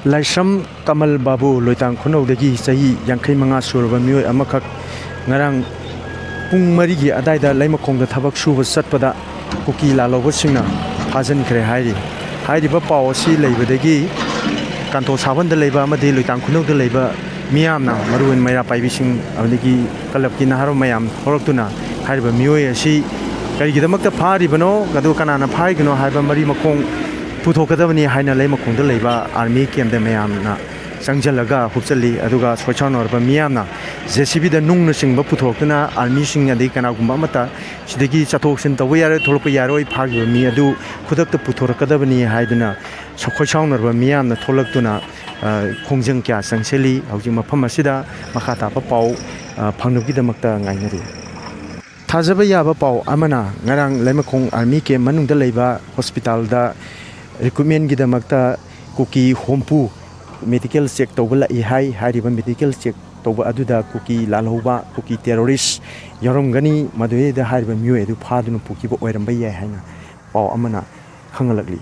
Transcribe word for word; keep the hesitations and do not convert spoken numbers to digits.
ꯂꯥꯏꯁ꯭ꯔꯝ ꯀꯃꯜ ꯕꯥꯕꯨ, ꯂꯣꯏꯇꯥꯡ ꯈꯨꯅꯧꯗꯒꯤ ꯆꯍꯤ ꯌꯥꯡꯈꯩ ꯃꯉꯥ ꯁꯨꯔꯕ ꯃꯤꯑꯣꯏ ꯑꯃꯈꯛ ꯉꯔꯥꯡ ꯄꯨꯡ ꯃꯔꯤꯒꯤ ꯑꯗꯥꯏꯗ ꯂꯩꯃꯈꯣꯡꯗ ꯊꯕꯛ ꯁꯨꯕ ꯆꯠꯄꯗ ꯀꯨꯀꯤ ꯂꯥꯜꯍꯧꯕꯁꯤꯡꯅ ꯐꯥꯖꯤꯟꯈ꯭ꯔꯦ ꯍꯥꯏꯔꯤ꯫ ꯍꯥꯏꯔꯤꯕ ꯄꯥꯎ ꯑꯁꯤ ꯂꯩꯕꯗꯒꯤ ꯀꯥꯟꯇꯣ ꯁꯥꯕꯟꯗ ꯂꯩꯕ ꯑꯃꯗꯤ ꯂꯣꯏꯇꯥꯡ ꯈꯨꯅꯧꯗ ꯂꯩꯕ ꯃꯤꯌꯥꯝꯅ, ꯃꯔꯨꯑꯣꯏꯅ ꯃꯩꯔꯥ ꯄꯥꯏꯕꯤꯁꯤꯡ ꯑꯃꯗꯤ ꯀꯂꯕꯀꯤ ꯅꯍꯥꯔꯣꯜ ꯃꯌꯥꯝ ꯊꯣꯛꯂꯛꯇꯨꯅ ꯍꯥꯏꯔꯤꯕ ꯃꯤꯑꯣꯏ ꯑꯁꯤ ꯀꯔꯤꯒꯤꯗꯃꯛꯇ ꯐꯥꯔꯤꯕꯅꯣ, ꯑꯗꯨꯒ ꯀꯅꯥꯅ ꯐꯥꯔꯤꯅꯣ ꯍꯥꯏꯕ ꯃꯔꯤ ꯃꯈꯣꯡ ꯄꯨꯊꯣꯛꯀꯗꯕꯅꯤ ꯍꯥꯏꯅ ꯂꯩꯃꯈꯣꯡꯗ ꯂꯩꯕ ꯑꯥꯔꯃꯤ ꯀꯦꯝꯗ ꯃꯌꯥꯝꯅ ꯆꯪꯁꯤꯜꯂꯒ ꯍꯨꯞꯆꯜꯂꯤ꯫ ꯑꯗꯨꯒ ꯁꯣꯏꯁꯥꯎꯅꯔꯕ ꯃꯤꯌꯥꯝꯅ ꯖꯦ ꯁꯤ ꯕꯤꯗ ꯅꯨꯡꯅꯆꯤꯡꯕ ꯄꯨꯊꯣꯔꯛꯇꯨꯅ ꯑꯥꯔꯃꯤꯁꯤꯡ ꯑꯗꯩ ꯀꯅꯥꯒꯨꯝꯕ ꯑꯃꯠꯇ ꯁꯤꯗꯒꯤ ꯆꯠꯊꯣꯛ ꯆꯠꯁꯤꯟ ꯇꯧꯕ ꯌꯥꯔꯣꯏ, ꯊꯣꯛꯂꯛꯄ ꯌꯥꯔꯣꯏ, ꯐꯥꯈꯤꯕ ꯃꯤ ꯑꯗꯨ ꯈꯨꯗꯛꯇ ꯄꯨꯊꯣꯔꯛꯀꯗꯕꯅꯤ ꯍꯥꯏꯗꯨꯅ ꯈꯣꯏꯁꯥꯎꯅꯔꯕ ꯃꯤꯌꯥꯝꯅ ꯊꯣꯛꯂꯛꯇꯨꯅ, ꯑ, ꯈꯣꯡꯖꯪ ꯀꯌꯥ ꯆꯪꯁꯤꯜꯂꯤ꯫ ꯍꯧꯖꯤꯛ ꯃꯐꯝ ꯑꯁꯤꯗ ꯃꯈꯥ ꯇꯥꯕ ꯄꯥꯎ, ꯑ, ꯐꯪꯅꯕꯒꯤꯗꯃꯛꯇ ꯉꯥꯏꯅꯔꯤ꯫ ꯊꯥꯖꯕ ꯌꯥꯕ ꯄꯥꯎ ꯑꯃꯅ, ꯉꯔꯥꯡ ꯂꯩꯃꯈꯣꯡ ꯑꯥꯔꯃꯤ ꯀꯦꯝ ꯃꯅꯨꯡꯗ ꯂꯩꯕ ꯍꯣꯁꯄꯤꯇꯥꯜꯗ ꯔꯤꯀ꯭ꯔꯨꯠꯃꯦꯟꯒꯤꯗꯃꯛꯇ ꯀꯨꯀꯤ ꯍꯨꯝꯐꯨ ꯃꯦꯗꯤꯀꯦꯜ ꯆꯦꯛ ꯇꯧꯕ ꯂꯥꯛꯏ ꯍꯥꯏ꯫ ꯍꯥꯏꯔꯤꯕ ꯃꯦꯗꯤꯀꯦꯜ ꯆꯦꯛ ꯇꯧꯕ ꯑꯗꯨꯗ ꯀꯨꯀꯤ ꯂꯥꯜꯍꯧꯕ, ꯀꯨꯀꯤ ꯇꯦꯔꯣꯔꯤꯁ ꯌꯥꯎꯔꯝꯒꯅꯤ꯫ ꯃꯗꯨꯗꯩꯗ ꯍꯥꯏꯔꯤꯕ ꯃꯤꯑꯣꯏ ꯑꯗꯨ ꯐꯥꯗꯨꯅ ꯄꯨꯈꯤꯕ ꯑꯣꯏꯔꯝꯕ ꯌꯥꯏ ꯍꯥꯏꯅ ꯄꯥꯎ ꯑꯃꯅ ꯈꯪꯍꯜꯂꯛꯂꯤ꯫